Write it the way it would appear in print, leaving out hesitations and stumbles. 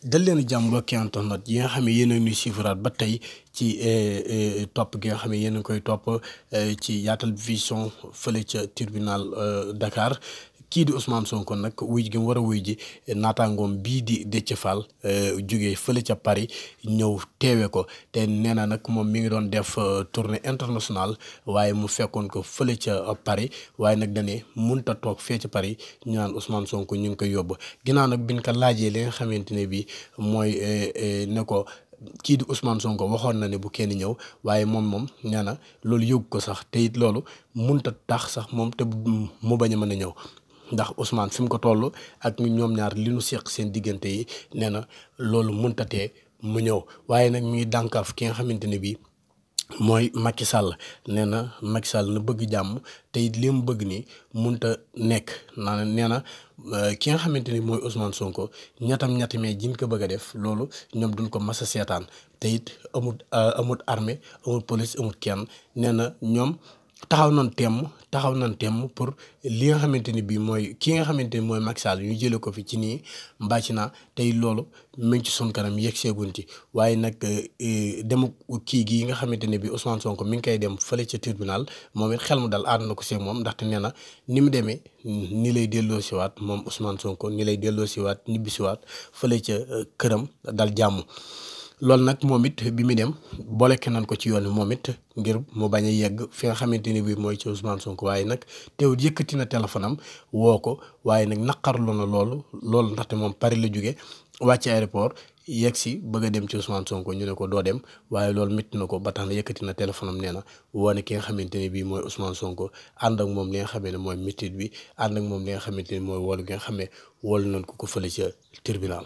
dal leen jàmm mbokki internet yi nga xam ne yéen a ngi suivraat ba tey ci topp gi nga xam ne yéen a ngi koy topp ci Yaatal Vision fële ca tribunal Dakar kii di Ousmane Sonko nag wuy gi mu war a wuy ji naataangoom bii di Déthié Fall jógee fële ca Paris ñëw teewe ko te nee na nag moom mi ngi doon def tournée internationale waaye mu fekkoon ko fële ca Paris waaye nag dañe mënut a toog fee ca Paris ñu naan Ousmane Sonko ñu ngi koy yóbbu ginnaaw nag biñ ko laajee li nga xamante ne bii mooy ne ko kii di Ousmane Sonko waxoon na ne bu kenn ñëw waaye moom nee na loolu yëg ko sax te it loolu mënut a tax sax moom te mu bañ a mën a ñëw. ndax Ousmane fi mu ko toll ak ñoom ñaar li nu seq seen diggante yi nee na loolu mëntatee mu ñëw waaye nag mi ngi dànkaaf ki nga xamante ne bii mooy Macky Sall nee na Macky Sall na bëgg jàmm te it li mu bëgg nii mënta nekk nee na ki nga xamante ni mooy Ousmane Sonko ñettamee jiñ ko bëgg a def loolu ñoom duñ ko mas a seetaan te it amut armée amut police amut kenn nee na ñoom. taxaw nañ temm pour li nga xamante ni bii mooy ki nga xamante ni mooy Macky Sall ñu jëlee ko fi ci nii mbàcc naa tey loolu mu ngi ci sun kanam yegg seegun ci waaye nag demu kii gii nga xamante ne bii Ousmane Sonko mi ngi koy dem fële ca tribunal moom it xel mu dal ànd na ko see moom ndaxte nee na ni mu demee ni lay delloo siwaat moom Ousmane Sonko ni lay delloo siwaat ñibbi siwaat fële ca këram dal jàmm. loolu nag moom it bi mu dem booleke nañ ko ci yoon wi moom it ngir mu bañ a yegg fi nga xamante ni bii mooy ci Ousmane Sonko waaye nag teewul yëkkati na téléphone am woo ko waaye nag naqarlu na loolu ndaxte moom Paris la jóge wàcc aéroport yegg si bëgg a dem ci Ousmane Sonko ñu ne ko doo dem waaye loolu métti na ko ba tax na yëkkati na téléphone am nee na woo ne ki nga xamante ne bii mooy Ousmane Sonko ànd ak moom li nga xamee ne mooy métit bi ànd ak moom li nga xamante ni mooy woolu gi nga xam ne woolu nañ ko fële ca tribunal.